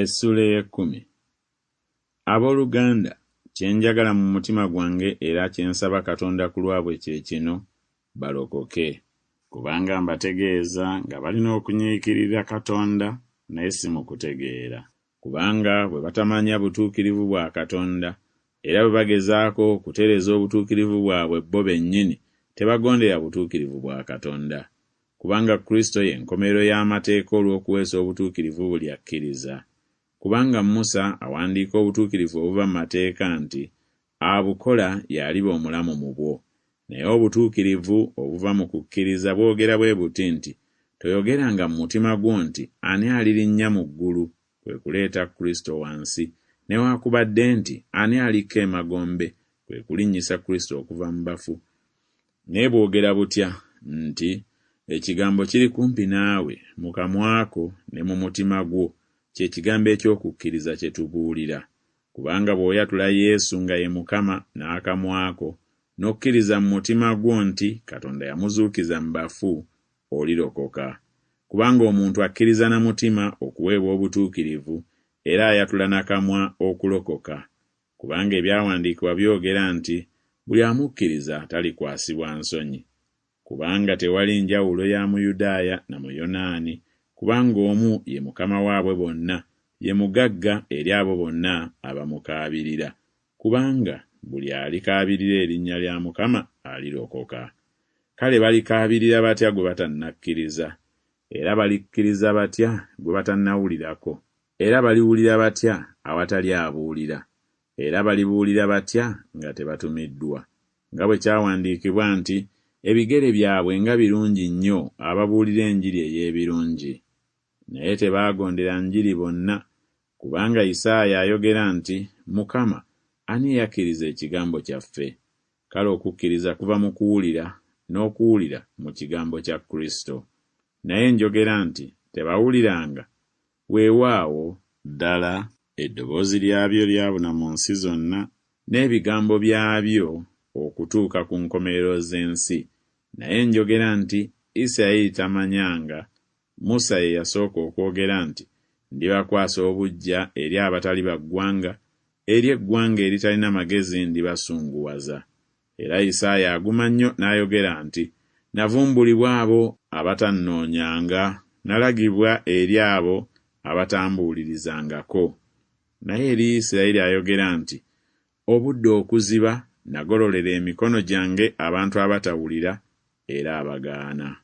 Essuula ey'ekkumi. Abooluganda, kye njagala mu mutima gwange era kye nsaba Katonda ku lwabwe kye kino, balokoke. Kubanga mbategeeza nga balina okunyiikirira Katonda, naye si mu kutegeera. Kubanga bwe batamanya butuukirivu bwa Katonda, era bwe bagezaako okutereeza obutuukirivu bwabwe bo bennyini, tebagondera butuukirivu bwa Katonda. Kubanga Kristo ye nkomerero y'amateeka olw'okuweesa obutuukirivu buli akkiriza. Kubanga Musa awandiika obutuukirivu obuva mu mateeka nti, Abukola y'aliba omulamu mu bwo. Naye obutuukirivu obuva mu kukkiriza bwogera bwe buti nti, Toyogeranga mu mutima gwo nti Ani alirinnya mu ggulu? kwe kuleeta Kristo wansi, newakubadde nti Ani alikka emagombe? kwe kulinnyisa Kristo okuva mu bafu. Naye bwogera butya nti Ekigambo kiri kumpi naawe, mu kamwa ko ne mu mutima gwo, kye kigambo eky'okukkiriza kye tubuulira. Kubanga bw'oyatula Yesu nga ye Mukama n'akamwa ko, n'okkiriza mu mutima gwo nti Katonda yamuzuukiza mu bafu, olirokoka. Kubanga omuntu akkiriza na mutima okuweebwa obutuukirivu, era ayatula na kamwa okulokoka. Kubanga ebyawandiikibwa byogera nti Buli amukkiriza talikwasibwa nsonyi. Kubanga tewali njawulo ya Muyudaaya na Muyonaani, kubanga omu ye Mukama waabwe bonna, ye mugagga eri abo bonna abamukaabirira. Kubanga buli alikaabirira erinnya lya Mukama alirokoka. Kale balikaabirira batya gwe batannakkiriza? Era balikkiriza batya gwe batannawulirako? Era baliwulira batya awatali abuulira? Era balibuulira batya nga tebatumiddwa? Nga bwe kyawandiikibwa nti Ebigere byabwe nga birungi nnyo ababuulira enjiri ey'ebirungi! Naye tebaagondera njiri bonna, kubanga Isaaya ayogera nti Mukama, ani eyakkiriza ekigambo kyaffe? Kale okukkiriza kuva mu kuwulira, n'okuwulira mu kigambo kya Kristo. Naye njogera nti Tebawuliranga? Weewaawo, ddala, eddoboozi lyabyo lyabuna mu nsi zonna, n'ebigambo byabyo okutuuka ku nkomerero z'ensi, naye njogera nti Isiraeri tamanyanga, Musa ye yasooka okwogera nti Ndibakwasa obuggya eri abatali ba ggwanga, eri eggwanga eritalina magezi ndibasunguwaza. Era Isaaya aguma nnyo n'ayogera nti Navumbulibwa abo abatannoonyanga, nalagibwa eri abo abatambuulirizangako. Naye eri Isiraeri ayogera nti Obudde okuziba nagololera emikono gyange abantu abatawulira era abagaana.